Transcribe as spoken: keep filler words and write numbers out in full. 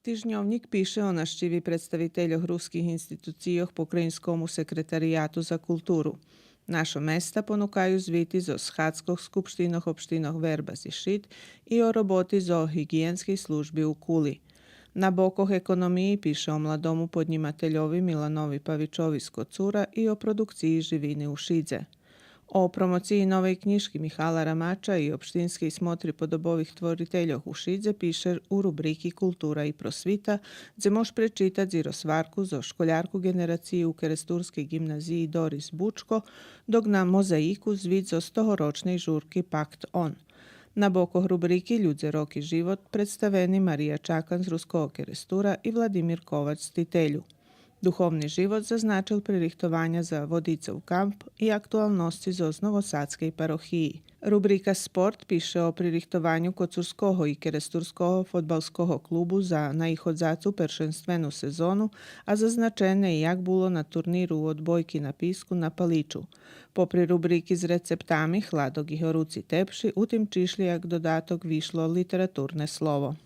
Тижньовнїк пише о нащиви представительох руских институцийох Покраїнскому секретарияту за културу. Нашо места понукаю звити зоз схадзкох скупштинох општинох Вербас и Шид и о роботи зоз гиґиєнскей служби у Кули. На бокох економиї пише о младому поднїмательови Миланови Павичови з Коцура и о продукциї живини у Шидзе. О промоциї новей кнїжки Михала Рамача и општинскей смотри подобових творительох у Шидзе пише у рубрики Култура и просвита, дзе мож пречитац и розгварку зоз школярку ґенерациї у керестурскей ґимназиї Дорис Бучко, док на Мозаїку звит зоз тогорочней журки Пакт Он. На бокох рубрики Людзе, роки, живот представени Мария Чакан з Руского Керестура и Владимир Ковач з Тителю. Духовни живот зазначел пририхтованя за Водицов камп и актуалносци зоз Новосадскей парохиї. Рубрика Спорт пише о пририхтованю коцурского и керестурского фодбалского клубу за наиходзацу першенствену сезону, а зазначене и як було на турниру у одбойки на писку на Паличу. Попри рубрики з рецептами, хладок и горуци тепши, у тим чишлє як додаток вишло Литературне слово.